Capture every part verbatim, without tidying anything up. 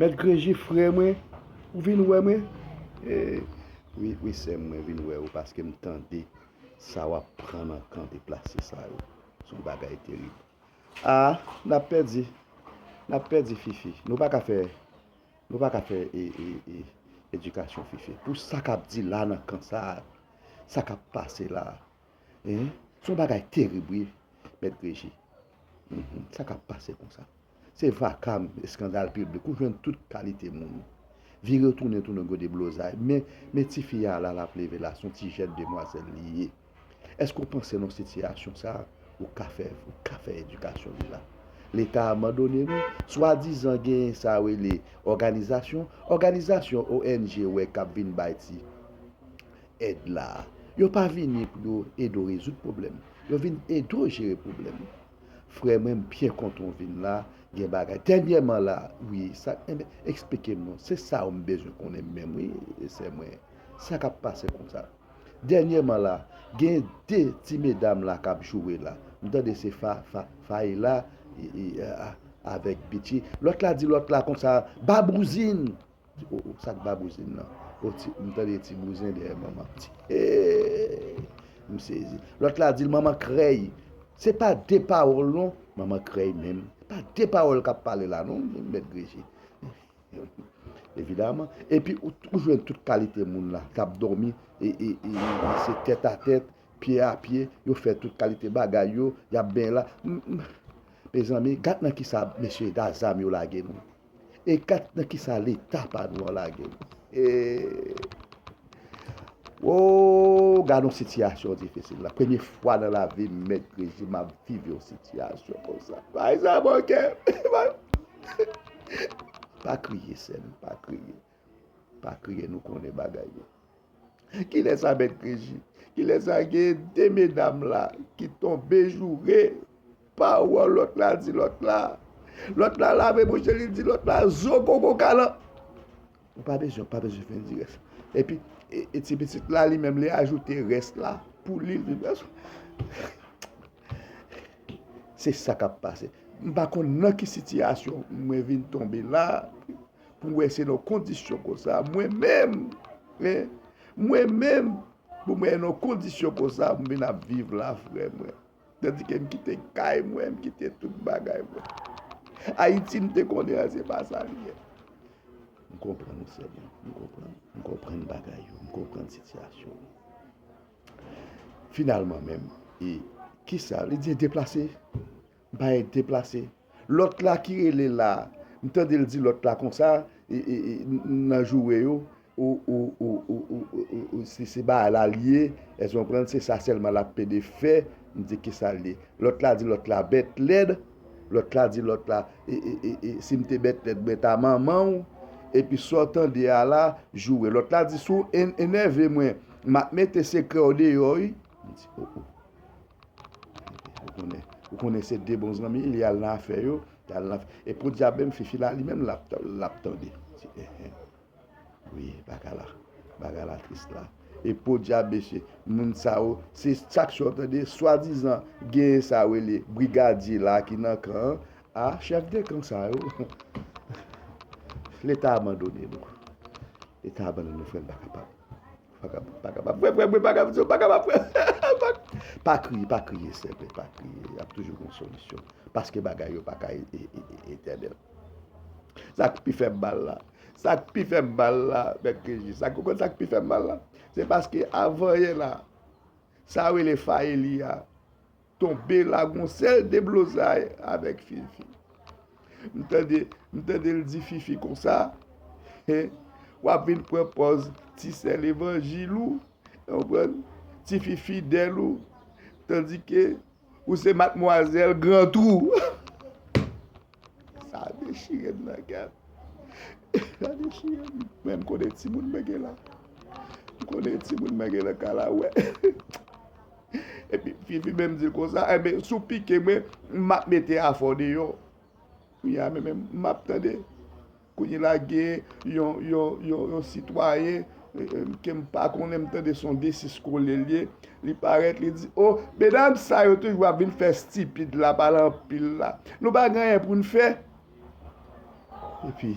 Mèt Greji, frè mwen, ou vin wè mwen? E, wi, wi, sè m, mwen vin wè ou paske m tande sa w ap pran nan kan deplase sa yo. Se yon bagay terib. A, n ap pèdi. N ap pèdi Fifi. Nou pa ka fè, nou pa ka fè e, e, e, edikasyon Fifi. Pou sa k ap di la nan kan sa a, sa k ap pase la a, en, se yon bagay terib, wi, Mèt Greji. Mhm. Sa k ap pase konsa? Se vakam, eskandal piblik, ou jwenn tout kalite moun. Vire tounen, tounen gwo deblozay. Men, men tifi a la, l ap leve la, se yon ti jèn demwazèl li ye. Èske w panse nan sitiyasyon sa a, ou ka fè, ou ka fè edikasyon li la? Leta abandone nou, swadizan gen sa rele òganizasyon, òganizasyon O N G wè k ap vin bay ti èd la. Yo pa vini pou yo ede w rezoud pwoblèm. Yo vin ede w jere pwoblèm. Frè mwen, m byen kontan w vin la, gen bagay. Dènyèman la, wi, sa, enben, eksplike m non. Se sa w m bezwen konnen menm, wi, sè mwen. Sa k ap pase konsa? Dènyèman la, gen de ti medam la k ap joure la. M tande se Fa, Fa, Faila, e, e, a, a, avèk Bitchi. Lòt la di lòt la konsa, ba bouzin! Di, o, o, sa k ba bouzin nan? O, ti, m tande ti bouzen dèyè manman. Ti, e, m sezi. Lòt la di l manman krèy. Se pa de pawòl non, manman krèy menm. Se pa de pawòl k ap pale la non, Mèt Greji. Evidaman. Epi ou, ou jwenn tout kalite moun la k ap dòmi, e, e, e, e se tèt a tèt, pye a pye, yo fè tout kalite bagay yo, y ap benyen la. M, m, mezanmi, gad nan kisa mesye da zam yo lage nou. E gad nan kisa Leta pa nou an lage nou. E, wo, gad yon sitiyasyon difisil la. Premye fwa nan lavi m, Mèt Greji, m ap viv yon sitiyasyon konsa. Bay sa bò kè. Pa kriye, sè m, pa kriye. Pa kriye, nou konnen bagay yo. Kilè sa, Mèt Greji? Kilè sa gen de medam la ki tonbe joure pawòl lòt la di lòt la? Lòt la lave bouch li, li di lòt la zo koko kalan. Ou pa bezwen, pa bezwen fè dirès. Epi, e, e ti pitit la, li menm, li ajoute rès la pou li, li, se sa k ap pase. M pa konn nan ki sitiyasyon mwen vin tonbe la, pou m wè se nan kondisyon konsa. Mwen menm, en, mwen menm, pou mwen nan kondisyon konsa, m vin ap viv la, frè mwen. Tandike m kite kay mwen, m kite tout bagay mwen. Ayiti m te konnen an, se pa sa li ye. M konprann ou, sè mwen. M konprann. M konprann bagay yo. M konprann sitiyasyon. Finalman menm, e kisa? Li di deplase. M pa deplase. Lòt la ki rele la, m tande l di lòt la konsa, e, e, e, n-, nan joure yo, ou, ou, se, se bagay la l ye, èske w konprann? Se sa sèlman l ap pede fè, m di kisa l ye. Lòt la di lòt la bèt lèd, lòt la di lòt la, e, e, e, e, si m te bèt lèd, mwen ta manman w, epi sa w tande a la, joure. Lòt la di si w en-, enève mwen, m ap mete sekrè w deyò, wi. M di, o, o. Ou konnen, ou konnen se de bon zanmi, li al nan afè yo, li al nan afè. E podyab menm, Fifi la, li menm, l ap, l ap tande. Se, eh, eh. Wi, bagay la, bagay la tris la. E podyab, mesye, moun sa yo, se sak sòt de swadizan gen sa yo rele brigadye la ki nan kan an. A, chèf de kan sa yo, Leta abandone nou. Leta abandone nou, frè, n pa kapab. Pa kapab, pa kapab. Frè, frè, frè, pa kapab, pa kapab, frè. Pa, pa kriye, pa kriye, sèvlè, pa kriye. Y ap toujou gen solisyon. Paske bagay yo pa ka e-, e-, e-, e-, etènèl. Sa k pi fè m mal la, sa k pi fè m mal la, Mèt Reji, sa k, ou konn sa k pi fè m mal la? Se paske avan yè la, sa yo rele Faeli a tonbe la, gon sèl deblozay avèk Fifi. M tande, m tande l di Fifi konsa, hen, w ap vin pran pòz ti sè levanjil ou, w konprann? Ti fi fidèl ou, tandike ou se madmwazèl gran twou. Sa dechire m nan kè m. Sa dechire m. Men m konnen timoun mwen gen la. M konnen timoun mwen gen la ka la wè. Epi Fifi menm di l konsa, enben, si w pike mwen, m ap mete afè w deyò. Kounye a, men, men, m ap tande. Kounye la, gen yon, yon, yon, yon sitwayen, e, e, ke m pa konnen, m tande se yon de sis kole l ye. Li parèt, li di, o, medam sa yo toujou ap vin fè estipid la, pale anpil la. Nou pa gen anyen pou n fè. Epi,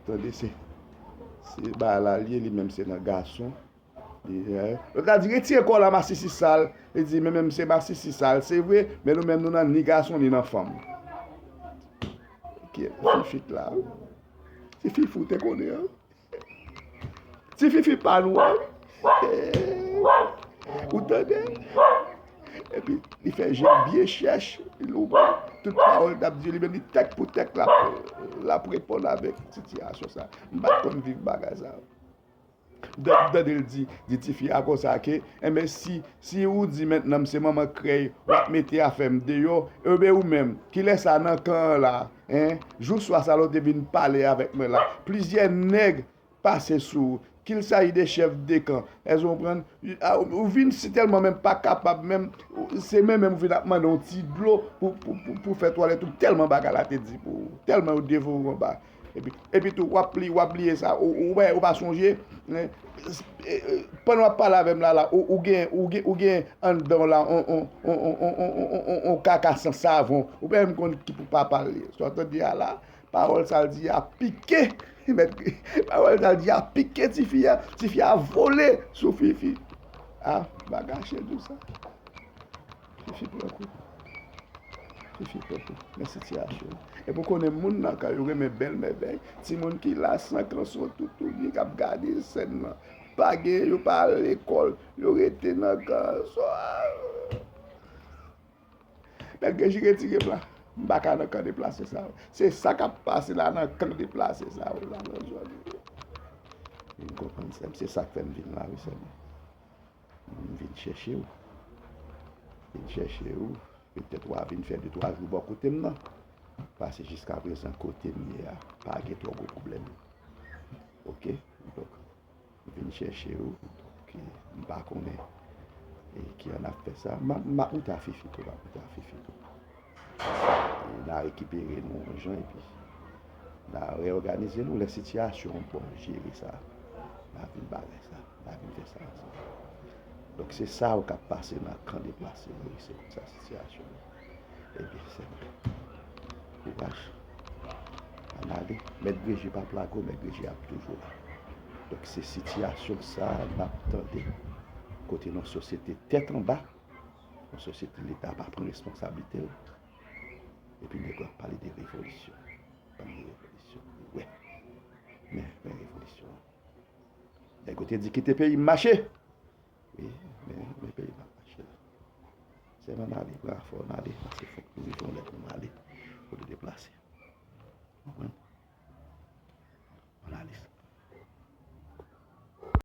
Tande, se, se bagay la l ye, li menm se nan gason. Li, eh, lòt la di, retire kò w la, masisi sal. Li di, men menm se masisi sal, se vre, men nou menm nou nan ni gason, ni nan fanm. Ki fifit la? Ti fifi w te konnen an. Ti fifi pa nou an. Eh, ou tande? Epi, li fè je l byen chèch, li louvri, tout pawòl l t ap di, li menm li tèk pou tèk l ap, l ap reponn avèk sitiyasyon sa. M pa t konn viv bagay sa. M tande l di, di tifi a konsa ke, enben, si, si ou di mentnan m se manman krèy, w ap mete afè m deyò, enben ou menm, kilè sa nan kan an la, en, jou swa sa lè w te vin pale avèk mwen la, plizyè nèg pase sou ou, qu'il s'agisse de chèf de kan, èske w konprann? A, ou, ou vin si tèlman menm pa kapab menm, ou, se menm menm ou vin ap mande yon ti dlo pou, pou, pou, pou fè twalèt ou, tèlman bagay la te di pou ou, tèlman yo devore w anba. Epi, epi tou, w ap li, w ap bliye sa, ou, ou, ou, ou pa sonje, en, e, e, pandan w ap pale avè m la, la, ou, ou gen, ou gen, ou gen anndan w la, on, on, on kaka san savon, ou pa menm konn ki pou papa l ye. Sa w tande a la, pawòl sa l di a pike. Mèt, pawòl sa l di a pike tifi a. Tifi a vole sou Fifi. A, m pa kache di w sa. Fifi pran kou. Fifi pran kou. Men sitiyasyon. Epi w konnen moun nan kay yo renmen bèl mèvèy. Timoun ki la san kanson toutouni k ap gade sèn nan. Pa gen, yo pa al lekòl. Yo rete nan kanson. Mèt Reji retire m la. M pa ka nan kan deplase sa yo. Se sa k ap pase la nan kan deplase sa yo la nan zòn yo. Vin konprann sè m. Se sa k fè m vin la wi sè m. M vin chèche w. Vin chèche w. Petèt w a vin fè de twa jou bò kote m nan. Paske jiskaprezan kote m ye a, pa gen twò gwo pwoblèm. Oke? Donk, m vin chèche w. Donk, m pa konnen, e, ki an ap fè sa. M ap, m ap moute a Fifi tou, m ap moute a Fifi tou. E n a rekipere nou yon jan, epi n a reyòganize nou. Lè sitiyasyon bon, jere sa, n a vin bagay sa, n a vin fè sa ansanm. Donk, se sa yo k ap pase nan kan deplase yo, se konsa sitiyasyon yo. Ebyen, sè m, kouraj. Ann ale. Mèt Greji p ap lage w, Mèt Greji ap toujou la. Donk, se sitiyasyon sa a n ap tande. Kote nan sosyete tèt anba, yon sosyete Leta pa pran responsablite l. Epi nèg yo ap pale de revolisyon. Ban m revolisyon. Wi. Men, men revolisyon an. Nèg yo te di kite peyi m mache. Wi, men, men peyi m ap mache la. Sèlman n ale, pran afè w, n ale, paske fòk nou rive yon lè pou nou ale, pou nou deplase.